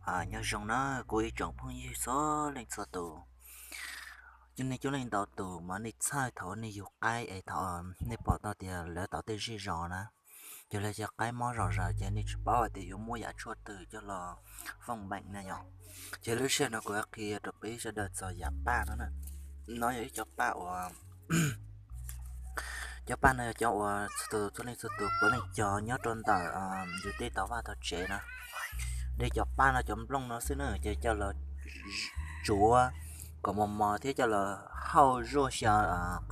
Nyob zoo na kuv ib tsoom phooj ywg txhua leej txhua tus, cov nej coob leej ntau tus mas nej txhawj thaum nej yug qaib es thaum nej pom tau tias lawv tau tej zej zos na, ces lawv cov qaib mob zom zaws ces nej tsis paub hais tias yuav muab yam tshuaj twg coj los fooj meem na yom. Ces lub sij hawm no kuv yuav qhia rau peb sawv daws txog yam paj no na. No yog ib cov paj uas cov paj no yog cov uas txhua tus txhua leej txhua tus puav leej cog nyob rau ntawm yus tej tau vaj tau tsev na. De cov paj no cov nplooj no xwb na ces coj los tsuav kom mos mos thiab coj los hauj zuaj xyaw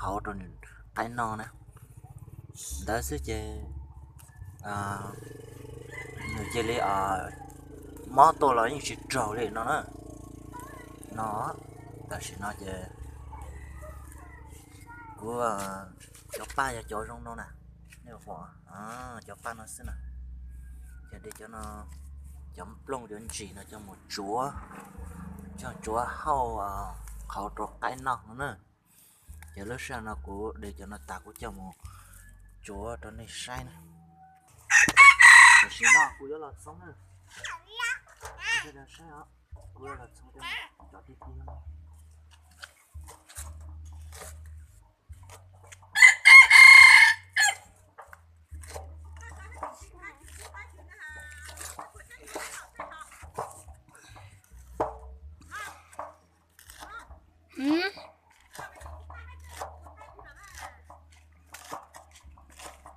qhauv rau nws qaib noj na. Ntawd xwb ces nws cia li mob tuaj los yeej tsis raug li no na. No, tam sim no ces kuv cov paj yog cov zoo no na, nej pom cov paj no xwb na. Ces de cov no, cov nplooj cov ntsis no coj mus tsuav, coj tsuav hauj qhauv rau qaib noj no na. Ces lub sij hawm no kuv de cov no tas kuv coj mus tsuav rau nej saib na. Tam sim no kuv yuav los txhoov na, sawv daws saib os, kuv yuav los txhoov cov no, cov tiag tiag no.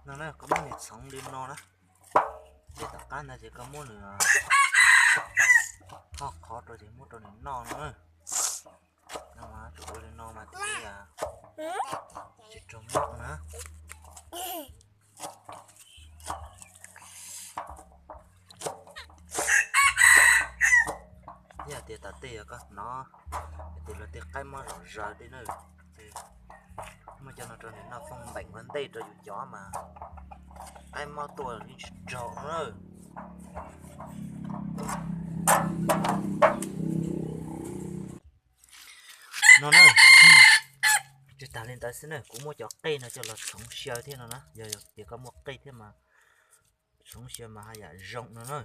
No na, koj muab nws txhoov li no na, ces tom qab ntawd ces koj muab nws ho qhov rau ces muab rau nws noj no na. No mas tsum ua li no mas thiaj li tsis raug mob na. Yog tias tom tej yog koj hnov hais tias luag tej qaib mob zom zaws tej na, ces muab cov no rau nws noj fooj meem ua ntej rau yus cov mas qaib mob tuaj yeej tsis raug na. No na, tsis tas li ntawd xwb na, kuv muab cov qej no coj los txhoov xyaw thiab no na, yog tias koj muaj qej thiab mas txhoov xyaw mas haj yam zoo no na.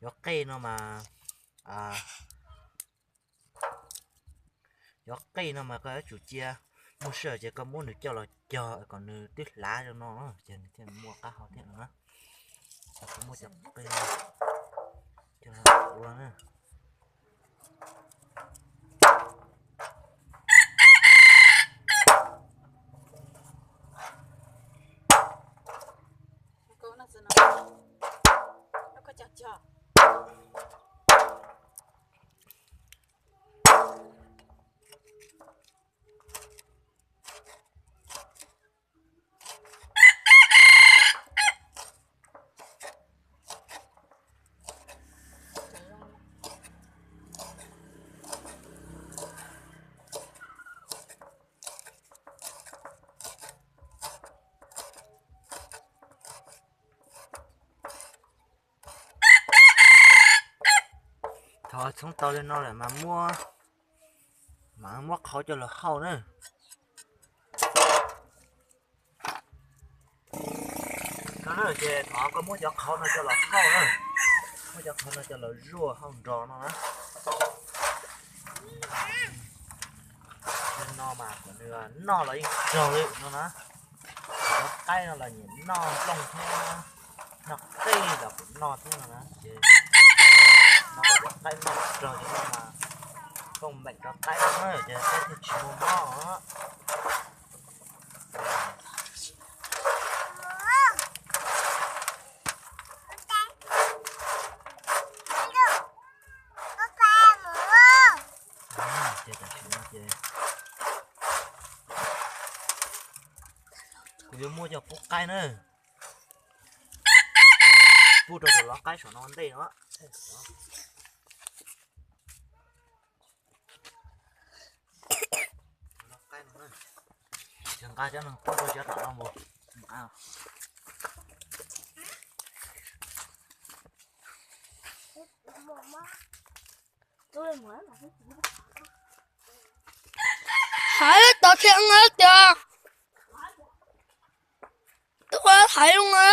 Cov qej no mas, cov qej no mas koj yuav tsum cia, muaj sij hawm ces koj muab nws coj los cog kom nws twb hlav zoo no ces nws thiaj muaj qab hau thiab no na. Kuv muab cov qej coj los ua na. Thaum txhoov tau li no lawm mas muab, mas muab qhauv coj los hauj na. No na, ces thov koj muab cov qhauv no coj los hauj na, muab cov qhauv no coj los zuaj hauj nrog no na. Li no mas kom nws noj los yeej raug li no na. Cov qaib no los nyiam noj nplooj thiab, noj qej los kuj noj thiab no na, ces no kom cov qaib noj raug li no mas foom meem rau qaib no na, ces qaib thiaj tsis muaj mob. Ces tam sim no ces kuv yuav muab coj pub qaib na, pub rau cov lov qaib saum no ua ntej no. Nqa cov no pub rau cov tom no mus. Thaiv tau thiab tias, twb ua thaiv zoo na.